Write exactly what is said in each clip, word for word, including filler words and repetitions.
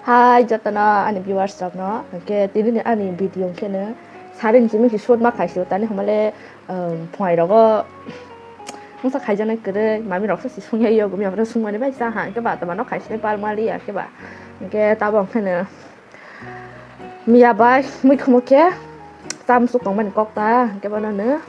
Hai jotono ani viewers rokno, hwnkhe tini ni ani video hwnkhe no sari ni simi shoot ma khaisio tani hwnmale, um, phunai rogo mungsa khaijaknai kwrwi mami rok se songya yo gumi aphuru songmani bai cha ha hwnkhe ba tama no khaisini pal mali ya hwnkhe ba hwnkhe tabo hwnkhe no miya bai mui khumu khe chamsuk tongmani kok ta hwnkhe bono no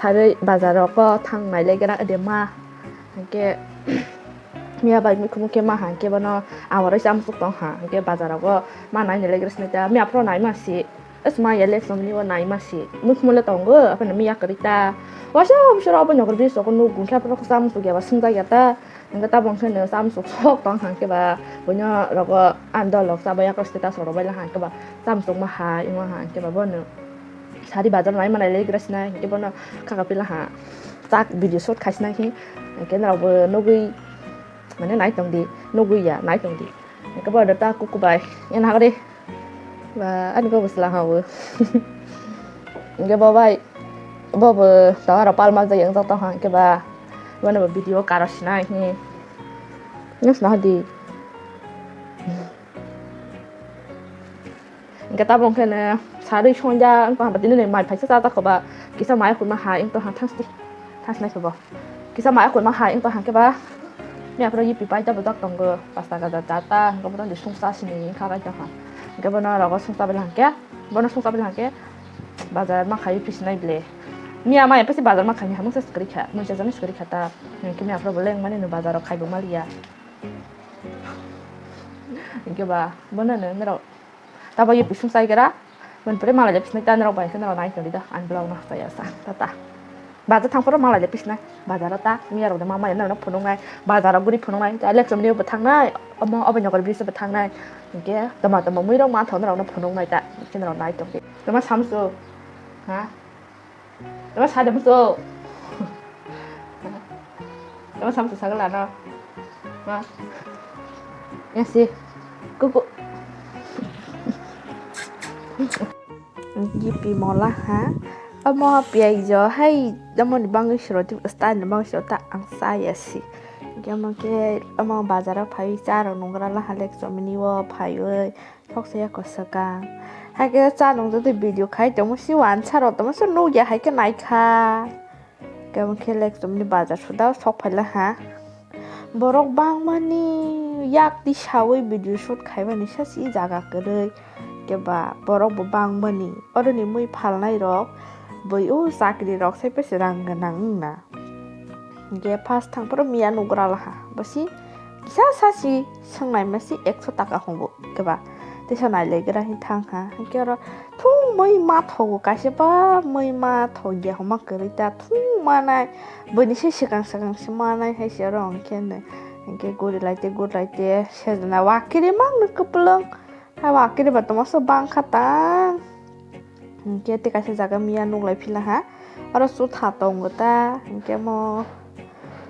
sarwi bazar rogo thang nai lai gra de ma hwnkhe. Miya bai mui khumu khe ma ha hwnkhe bono awaroi chamsuk tong ha hwnkhe bazar rogo ma nai nai lai gra sini ta miya phuru nai ma si. Es ma ya lek somni o nai ma si. Mui khumu le tongo aphano miya kwrwi ta. Waisa waisa ro abo nokor bis rok nuk hwnkhe aphuru chamsuk ya ba swngjak ya ta. Hwnkhe tabo hwnkhe no chamsuk sok tong ha hwnkhe ba buino rogo ani dol rok chabai ya status rok bai la ha hwnkhe ba chamsuk ma ha imo ha hwnkhe ba bono. Sari bazar nai manai lai gra sinai hwnkhe bono kaka pila ha. Chak video shoot khai sinai hi hwnkhe norok bo nugui mane nai tong di nugui ya nai tong di. Hwnkhe bono ta kuku bai ena hagre. Ba ani bo bwsla ha bo. Hwnkhe bo bai bo bo tawaro palma jai wng tong ha hwnkhe ba bono bo video karo sinai hi. Nung sina hadi. Hwnkhe tabo hwnkhe no sarwi songya wngkha hwnba tini mai phaisa cha ta khoba kisa mai khulma hai wngtong ha thangsi thangsi nai khobo kisa mai khulma hai wngtong ha hwnkhe ba miya phuru yipi pai ta bwjak tongo pasta gaja cha ta hwnkhe bono sungsa sini wngkha bai tong ha hwnkhe bono rogo sungsa bai hwnkhe bono sungsa bai hwnkhe bazar ma khai phi sinai ble miya mai pesi bazar ma khai hamung se swkri kha mui cha jani swkri kha ta hwnkhe miya phuru bo leng mani no bazar o khai bo maliya. Hwnkhe ba bono no norok tabo ye pising chai kera. Mani pore mala je pising ta norok bai khe norok nai tong di da ani vlog no hachai ya sa tata. Bazar thang phuru mala je pising bazar o ta miya rok de ma maya norok no phunuk nai bazar o guri phunuk nai ta election ni bo thang nai omo obo nokor bisi bo thang nai. Hwnkhe toma toma mui rok ma thok norok no phunuk nai ta hwnkhe norok nai tong di toma samsu ha. Tama sa de muso. Tama sa muso sagala no. Ma. Ya si. Kuku. Gipi mola ha. Amo piyai jo hai. Amo ni bangwi siro tu style ni bangwi siro ta ang sa ya si. Gamo ke amo bazar o phai cha rok nungra la halek chomini o phaiwi. Thok saya ko swkang. Hai khe cha nung jodi video khai tongmo si wansa rok tongmo si nugya hai khe nai kha. Khe omo khe lek chumni bazar suda sok phai la ha. Borok bangmani yak tisawi video shoot khaimani sa si jaga kwrwi. Khe ba borok bo bangmani oroni mui phalnai rok bui o chakri rok sai pese rang gwnang wngna. Hingke first thangphuru miya nugra laha, bosi kisa sasi swngnai masi ekso taka hwngo keba. Teisa nailegra hin thangha, hingke oro thung mui mathogo kaisa ba mui mathok ya homa kwrwi ta thung manai. Buini se swkang swkang se manai hai se oro hingke hwnwi. Hingke guri laite guri laite sejna wakiri mangno kwplwng. Hai wakiri ba tongma se bangkha tang. Hingke tei kaisa jaga miya nuklai philaha. Oro sutha tongo ta, hingke omo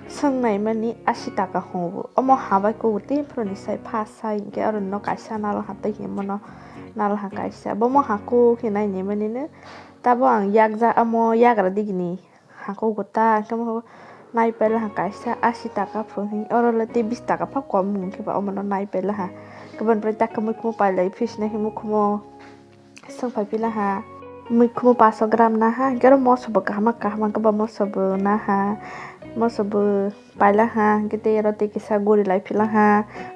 swngnaimani asi taka hwngo. Omo habai kugo tei phoroni sai pha sai, hingke oro no kaisa nalaha tei himono nalaha kaisa. Bomo haku khe nainaimanino tabo ang yakjak omo yagra digini. Hako gota khe mo nai pela ha kaisa asi taka pho hin oro le tei bis taka pha kom mung khe ba omo no nai pela ha khe boni pore tak mui khumo pailai phi sina khe mui khumo swng phai pila ha mui khumo paso gram na ha hingke oro moso bo kaham kaham khe ba moso bo na ha moso bo paila ha hingke tei oro tei kisa guri lai pila ha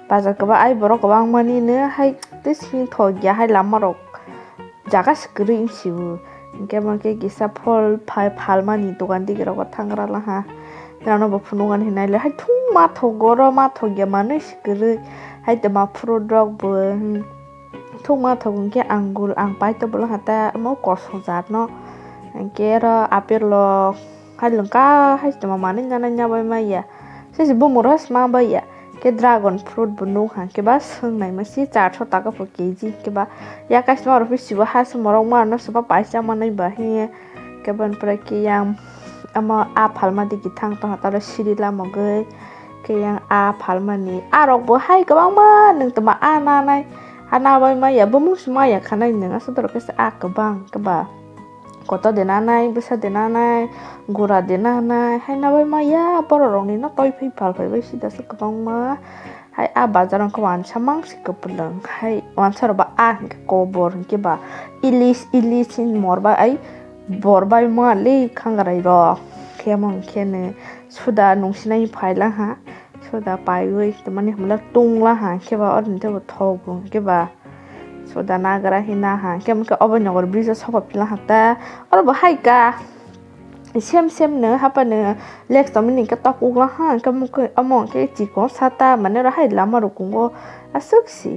bazar khe ba ai borok kwbang mani no hai tei sini thok ya hai lama rok. Jaga se kwrwi wng sio, hingke bo khe kisa phol phalmani dogan digi rogo thangra laha. Nang no bo phunukgani hinai le hai thung mathok oro mathok ya manwi se kwrwi. Hai toma fruit rok bo, hmm, thung mathok hingke angul ang paito bolo hata omo kosom jat no. Hingke oro apple rok hai lwngka hai toma manwi nana nya bai maya. Sese bumung rok se ma bai ya. Khe dragon fruit bo nuk ha, khe ba swngnai ma si charso taka pho K G, khe ba ya kaisa ma rok phi sibo ha se morok ma no se ba paisa manai ba hiye, khe boni pore khe yang omo a phalma digi thang tong ha taro siri lamogwi, khe yang a phalmani a rok bo hai kwbangma nwng tongma a nanai, a nabai ma ya bumung se ma ya khanai nwng aswk dorok khe se a kwbang khe ba. Koto de nanai, bwsa de nanai, gura de nanai, hai nabai maya borok rok ni no toi phai pal phai bai sida se kwbangma. Hai a bazar wngkha wansa mangsi kwplwng, hai wansa rok ba a hinkhe kobor hinkhe ba ilis ilis hin mor bai ai bor bai mali khangarai rok khe mong khe ne suda nungsinai phaila ha suda paiwi tongmani hamle tungla ha khe ba oro ni tebo thok bo hinkhe ba suda nagra hina ha hinkhe obo nokor bridge o soba pila ha ta oro bo hai ka. Sem sem no hapano lek tongmani hwnkhe tok ukla ha, hwnkhe mokhe omo hwnkhe chikon sata mane oro hai lama rok kungo aswk si.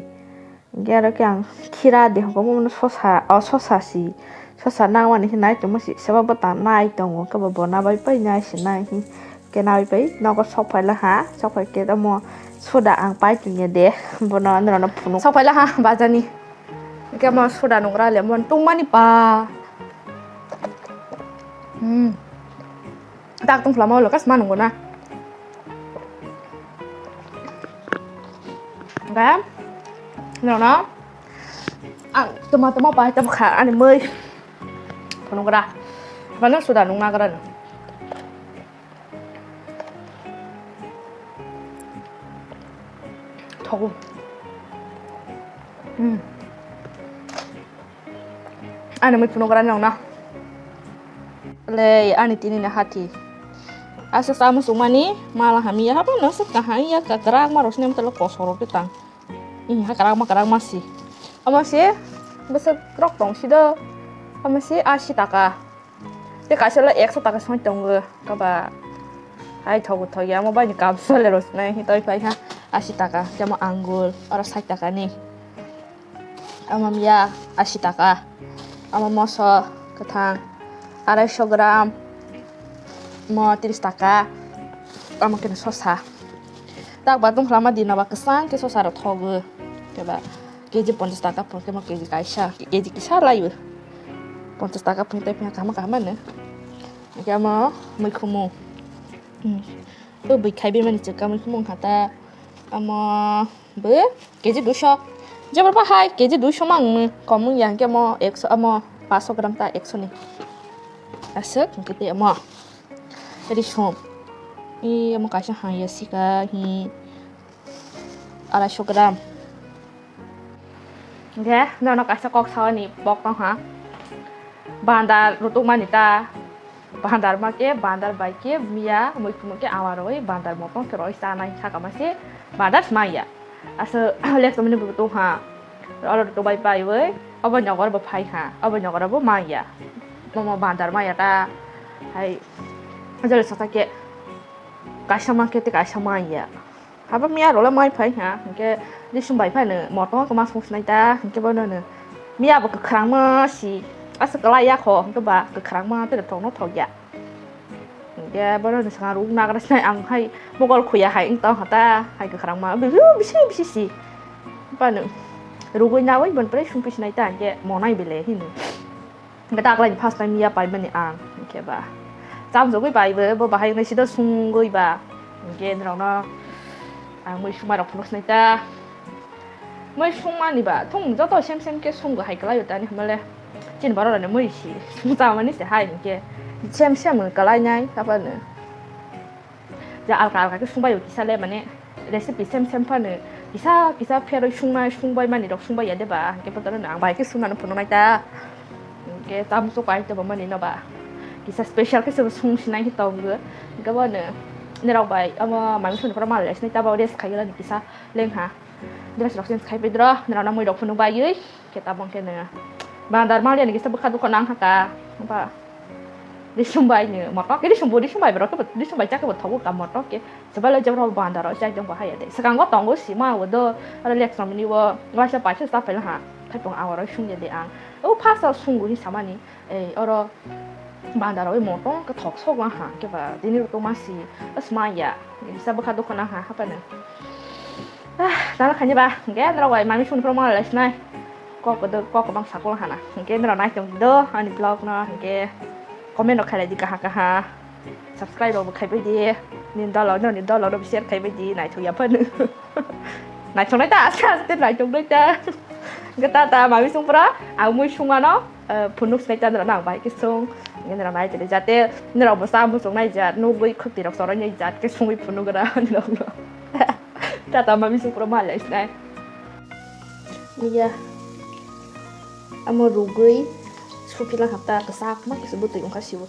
Hwnkhe aro khe ang khira de hwnkhe omo sosa, o sosa si, sosa nangmani khe nai tongma si, sebo bwtang nai tongo, hwnkhe bo bona bai pai nai si nai hi, hwnkhe nai pai nogo sok phaila ha, sok phai khe omo soda ang pai tongya de, bono norok no phunuk sok phaila ha bazar ni, hwnkhe omo soda nugra le mon tongmani pa. Hmm. Tak tong khlama ulo kasma nungo na. Ga. No no. Ang tuma tuma pai tam kha ani mui. Phunuk gra. Bana suda nung na gra no. Thogo. Hmm. Ani mui phunuk gra nang na. Le ani tini na hati. Asa samu sumani mala hamya habo no se kahang ya ka krak ma rosne mtelo kosoro ke tang. Ih ha krak ma krak ma si. Ama se bese krok tong si do. Ama se asi taka. Te kaisa le ekso taka soi tongo kaba. Hai thogo thogi ama bai ni kam sole rosne hi toi pai ha asi taka. Temo angul oro sait taka ni. Omo miya asi taka, omo moso kwthang araisho gram, omo tris taka, omo khe sosa. Tak ba tong khlama di noba kwchang khe sosa rok thogo. Keba keji ponchas taka phung khe mo keji kaisa, keji kisa laio. Ponchas taka phung tei phung kaham kaham no. Hwnkhe omo muikhumu. Hmm. Bo bwkhai bemani chwka muikhumu wngkha ta. Omo. Bo keji duiso. Jebra bahai keji duiso mang kom wngya hwnkhe mo ekso, omo paso gram ta ekso ni. Aswk hwnkhe tei omo. Risum. I omo kaisa hangya sika hi araisho gram. Hwnkhe nono kaisa kok sawi ni pok tong ha. Bandar rutuk mani ta. Bandar ma khe, bandar bai khe miya, muikhumu khe ama rwi bandar motong khe roi chanai saka ma se bandar sma ya. Asa lek tongmani bo tong ha. Oro to bai pai wi, obo nogor bo phai ha, obo nogor bo ma ya. Momo bandar ma ya ta. Hai, jole sasa khe kaisa ma khe te kaisa ma ya. Haba miya rok le mai phai ha, hwnkhe Jisung bai phano moto wngkha ma song sinai ta, hwnkhe bono no miya bo kwkhwrangma si, asa kwlai ya kho, hwnkhe ba kwkhwrangma tere thokno thok ya. Hwnkhe bono no swkang ruk nagra sinai, ang hai mokol khuya hai wng tong kha ta, hai kwkhwrangma bisi bisi si. Bano rugui naui bon pore sung pisinai ta, hwnkhe monai bele hino. Hwnkhe ta aklai ni first time ya paimani ang, hwnkhe ba chamjagwi paibo, bo bahai wngnai sida sungwi ba, hwnkhe norokno ang mui sungma rok phunuk sinai ta. Mui sungmani ba thung joto sem sem khe sung hai kwlai o tani hwnmale chini borok rokni mui si sung chamani se hai hwnkhe sem sem kwlai nai, haphano. Ja alka alka khe sungbai o kisa le mane recipe sem sem phano kisa kisa pheroi sungnai sungbai mani rok sungbai ya de ba, hwnkhe botorno ang bai khe sungnani phunuknai ta. Hwnkhe chamchuk bai tebo mani no ba kisa special khe se sung sinai khe tongo. Hwnkhe bono norok bai omo mami songni phoro mal sinai ta ba rest khai glani kisa lengha dress rok change khai pidro norok no mui rok phunuk baiwi. Khe tabok khe nw bandar maliani kisa bwkha dukha nang kha ka. Ba risum bai nw moto khe risum bo risum bai borok khe bo risum bai cha khe bo thogo ka moto khe. Chwbalo jebra bo bandar o chai tong bo haya de. Swkango tongo sima o do aro lek somni o waisa paisa cha phela ha. Thaipung awaro sung ya de ang. O first o sungo hi samani. Ei oro bandar o moto khe thok sok lang ha khe ba tini rok ma si. Asma ya. Kisa bwkha dukha nang ha hapana. Ah, tala khaini ba, hwnkhe norok bai mami songni phoro ma lai sinai. Kok kwdwk, kok kwbang sakol hana. Hwnkhe norok nai tong di do ani vlog no, hwnkhe comment rok khailai di kaha kaha. Subscribe rok bo khaibai di. Nini dolo, nini dolo rok share khaibai di, naithok ya phano. Naithok nai ta, aste aste naithok nai ta. Hwnkhe ta ta mami song phoro, ang mui song ano, eh, phunuk sinai ta norok nang bai khe song. Hwnkhe norok nai tong di jate norok bo sa muchung nai jat, nugwi khwtwi rok choroi nai jat khe songwi phunuk gra norok no. Tata mami supro malai snai. Iya. Amo rugwi supila hapta kesak ma kisa butui ungkha sibo.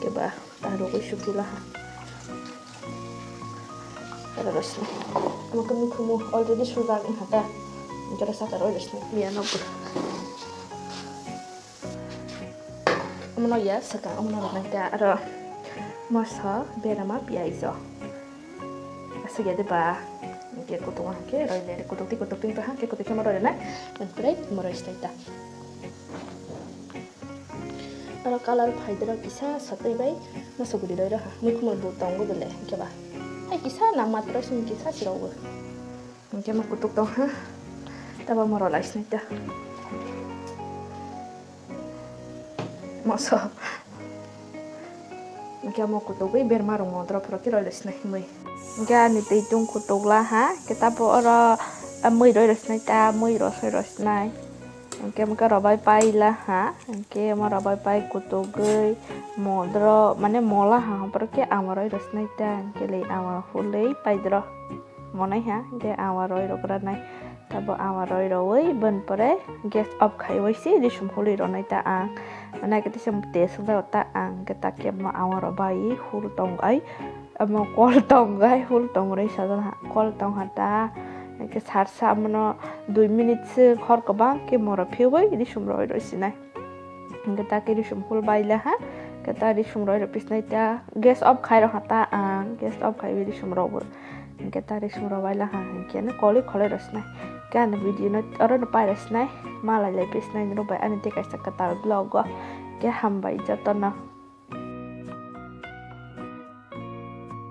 Keba ta rugwi supila ha. Aro rosna. Amo kami khumu already sujak ungkha ta. Jora saka roi rosna. Iya no. Omono ya saka omono rok nai ta aro moso berama piyai jo. Aswk ya de ba. Ke kutung ha ke roi le kutung ti kutung ping ha ke kutung ke mo roi na. Prai mo roi stai ta. Aro color phai de rok kisa satwi bai moso guri roi rok ha. Mui khumui bo tongo bole ke ba. Hai kisa nang matro sini kisa sirok bo. Hingke mo kutuk tong ha. Tabo mo rwlai sinai ta. Moso. Hingke mo kutugwi berma rwngmo drop rok khe rwlai sinai himwi. Hingke ani twi tung kutuk la ha. Hingke tabo oro, ah, mui roi rw sinai ta, mui rosoi rw sinai. Hingke mo khe rwbai pai la ha. Hingke mo rwbai pai kutugwi modro, mane mola ha, hwnkhe ama roi rw sinai ta. Hingke le ama hulwi pai dro. Monai ha, hingke ama roi rok ranai. Tabo ama roi roi, bon pore gas off khai wai se, risum hului ronai ta ang. Manai kete se test wngbai ta ang, hingke ta kebo ama roi bai hul tong ai. Amo kol tong ai, hul tong roi sajana, kol tong ha ta. Hingke sarsa mono dui minute se khor kobang ke moro phewoi, risum roi roi sinai. Hingke ta ke risum hul bai la ha. Hingke ta risum roi roi pisnai ta. Gas off khai rok ha ta ang. Gas off khai risum rok bo. Hingke ta risum rok bai la ha. Hingke no koli kholoi rok sinai. Hingke ani video no oro no pai rok sinai. Malai lai pisnai ni rok bai ani tei kaisa kwtal vlog o. Hingke hambai joto no.